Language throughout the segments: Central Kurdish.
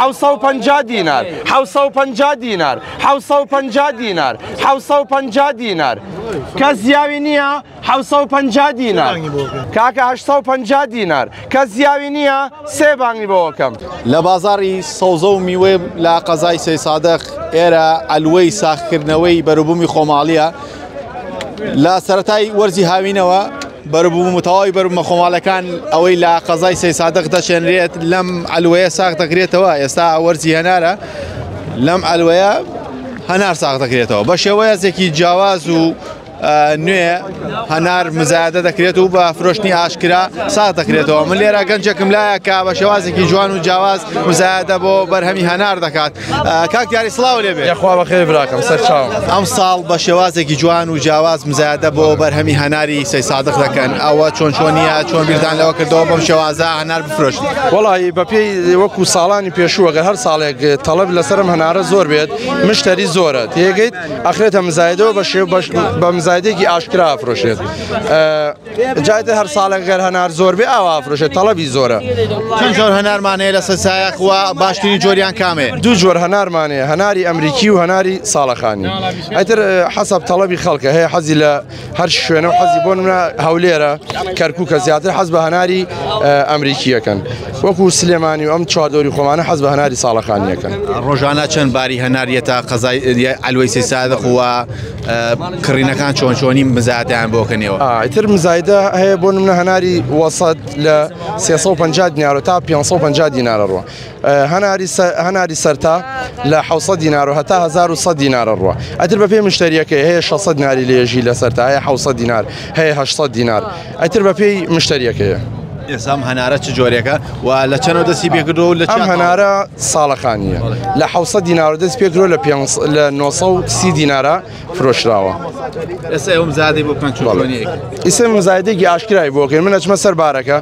750 دینار، 750 دینار، 750 دینار، 750 دینار. کەس زیاوی نییە؟ 750 دینار. کاکە 850 دینار. کەس زیاوی نییە؟ سێ بانگی بۆ ئەکەم. لە بازاڕی سەوزە و میوە لە قەزای سەیسادق ئێرە عەلوەی ساخکردنەوەی بەروبوومی خۆماڵیە. لە سەرەتای وەرزی هاوینەوە بەروبووم و تەواوی بەروبوومە خۆماڵەکان ئەوەی لە قەزای سەیسادق دەچێنرێت لەم عەلوەیە ساخ دەکرێتەوە. ئێستا وەرزی هەنارە، لەم عەلوەیە هەنار ساخ دەکرێتەوە بە شێوەیەکی جیاواز و نوێ. هەنار مزایدە دەکرێت و بە فرۆشتنی ئاشکرا ساخ دەکرێتەوە. من لێرە گەنجێکم لایە کە بە شێوازێکی جوان و جیاواز مزایدە بۆ بەرهەمی هەنار دەکات. کاک دیاری سڵاو لێبێ. یاخوا بەخێر براکەم، سەر چاوم. ئەم ساڵ بە شێوازێکی جوان و جیاواز مزایدە بۆ بەرهەمی هەناری سەیسادق دەکەن. ئەوە چۆن چۆنیە، چۆن بیردان لەوە کردەوە بەم شێوازە هەنار بفرۆشن؟ وەڵی بەپێی وەکو ساڵانی پێشوو، ئەگەر هەر ساڵێک تەڵەب لەسەرم هەنارە زۆر بێت، مشتری زۆرە، تێگەیت، ئەخرێتە مزایدەوە بە شێو بە مزایدێکی ئاشکرا ئەفرۆشێت. جایتر هەر ساڵێک گەر هەنار زۆر بێ ئاوا ئەفرۆشێت، تەڵەبی زۆرە. چەند جۆر هەنارمان هەیە لە سەیسایەق و باشترین جۆریان کامێ؟ دوو جۆر هەنارمان هەیە، هەناری ئەمریکی و هەناری ساڵەخانی. ئەتر حەسەب تەڵەبی خەڵکە هەیە، حەزی لە هەر شوێنە و حەزی بۆ نمونە هەولێرە، کەرکووکە، زیاتر حەز بە هەناری ئەمریکیەکەن. وەکو سلێمانی و ئەم چواردەوری خۆمانە حەز بە هەناری ساڵەخانیەکەن. ڕۆژانە چەند باری هەناریەتە قەزای عەلوەی سەیسادق و کڕینەکان چۆن چۆنی مزایدەیان بۆکەنەوە؟ ئیتر مزایدە هەیە، بۆ نمونە هەناری وەسەت لە 350 دینار تا 550 دینارە ڕوە. هەناری سەرتا لە 600 دینار و هەتا 1100 دینارە ڕوە. ئەتر بە پێی مشتریەکەی هەیە، 600 دیناری لێژی لە سەرتا هەیە، 600 دینار هەیە، 800 دینار، ئەتر بە پێی مشتریەکەیە. ئێستا ئەم هەنارە چ جۆرێکە و لە چەنەوە دەستی پێکردەوە لە ئەم هەنارە ساڵەخانیە، لە 600 دینار دەست پێکردەوە، لە 930 دینارە فرۆشراوە. ئێستا ئەو مزادەی بۆ بکەن چۆنیەک؟ ئیسە مزایدێکی ئاشکرای بۆکەین. من ئەچمە سەر بارەکە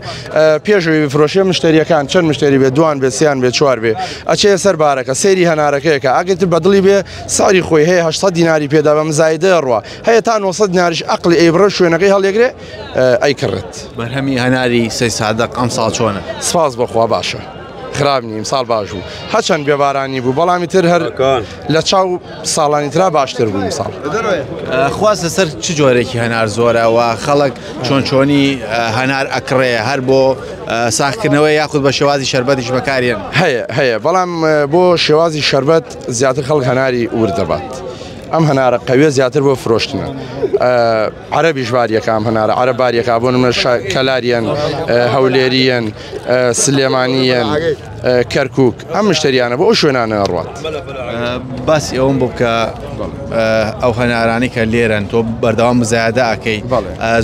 پێشەوەی بفرۆشێ، مشتریەکان چەند مشتری بێ، دوان بێ، سیان بێ، چوار بێ، ئەچێ سەر بارەکە سەیری هەنارەکەیەکە، ئەگەر بەدڵی بێ سعری خۆی هەیە 800 دیناری پێدا بە مزایدە ڕوە، هەیە تا 900 دیناریش ئەقلی ئەیبڕە، شوێنەکەی هەڵیگرێ ئەیکڕێت. بەرهەمی هەناری سەیسادق ئەم ساڵ چۆنە؟ سپاس بەخوا باشە، خراپ نیم، ساڵ باش بوو، هەچەند بێبارانی بوو، بەڵامی تر هەر لە چاو ساڵانی ترا باشتر بوو ساڵ. خواست لەسەر چ جۆرێکی هەنار زۆرە و خەڵک چۆن چۆنی هەنار ئەکڕێ، هەر بۆ ساخکردنەوە یاخود بە شێوازی شەربەتیش بەکارێن؟ هەیە، بەڵام بۆ شێوازی شەربەت زیاتر خەڵک هەناری ورد دەبات. ئەم هەنارە قەویە زیاتر بۆ فرۆشتنە. عەرەبیش باریەکە، ئەم هەنارە عەرەب باریەکە، بۆ نمونە کەلاریان، هەولێریان، سلێمانیان، کەرکک، ئەم مشتریانە بۆ ئەو شوێنانە ڕوات. باسی ئەوم بۆ بکە، ئەو هەنارانی کە لێرەن تۆ بەردەوام مزایدە ئەکەی،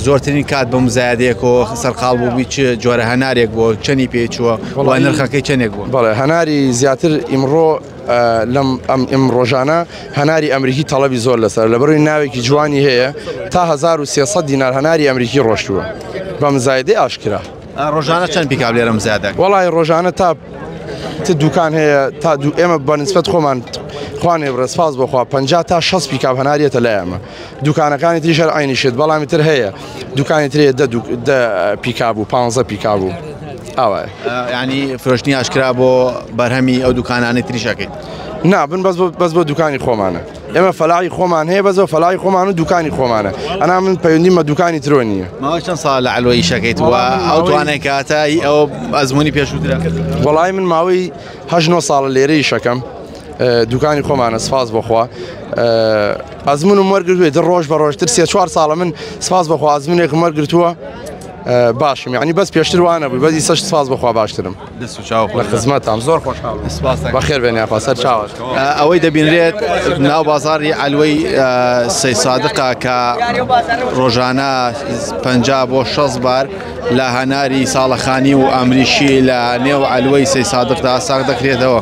زۆرترین کات بە مزایدەیەکەوە سەرقاڵ بوو چ جۆرە هەنارێک بۆ چەنی پێچووە و نرخەکەی چەندێک بوو؟ بەڵێ، هەناری زیاتر ئیمڕۆ لەم ئەم ڕۆژانە هەناری ئەمریکی تەڵەبی زۆر لەسەر، لە بەروی ناوێکی جوانی هەیە، تا 1300 دینار هەناری ئەمریکی ڕۆشتووە بە مزایدەی ئاشکرا. ڕۆژانە چەند پیکاب لێرە مزایدە؟ وەڵی ڕۆژانە تا دوکان هەیە تا دوو، ئێمە بە نسبەت خۆمان خوانێ بڕێ سپاس بۆخوا 50 تا 60 پیکاب هەناریەتە لای ئێمە. دوکانەکانی تریش هەر عینی شت، بەڵامی تر هەیە دوکانی ترێ 10 پیکاب و 15 پیکاب و ئاوایە. ینی فرۆشتنی ئاشکرا بۆ بەرهەمی ئەو دوکانانەی تریشەکەیت؟ نا، بن بەس بۆ دوکانی خۆمانە. ئێمە فەلاعی خۆمان هەیە، بەس بۆ فەلاعی خۆمان و دوکانی خۆمانە. ئەنا من پەیوەندیم بە دوکانی ترۆ نییە. ماوەی چەند ساڵ لە عەلوە ئیشەکەیت و ئەو توانای کاتە ئەو ئەزمموی پێشووترە؟ وەڵای من ماوەی 8 ساڵە لێرە ئیشەکەم، دوکانی خۆمانە، سپاس بەخوا ئەزمونم وەرگرتووە. در ڕۆژ بە ڕۆژتر 3-4 ساڵە من سپاس بەخوا ئەزمونێکم وەرگرتووە، باشم، یعنی بەس پێشتر وانە بوو، بەس ئیسەش سپاس بەخوا باشترم. دەست و چاو. لە خزمەتام، زۆر خۆشحاڵم. سپاس. بەخێر بێن یاخوا، سەر چاوە. ئەوەی دەبینرێت ناو بازاری عەلوەی سەیسادقە کە ڕۆژانە 50 بۆ 60 بار لە هەناری ساڵەخانی و ئەمریکی لە نێو عەلوەی سەیسادقدا ساغ دەکرێتەوە.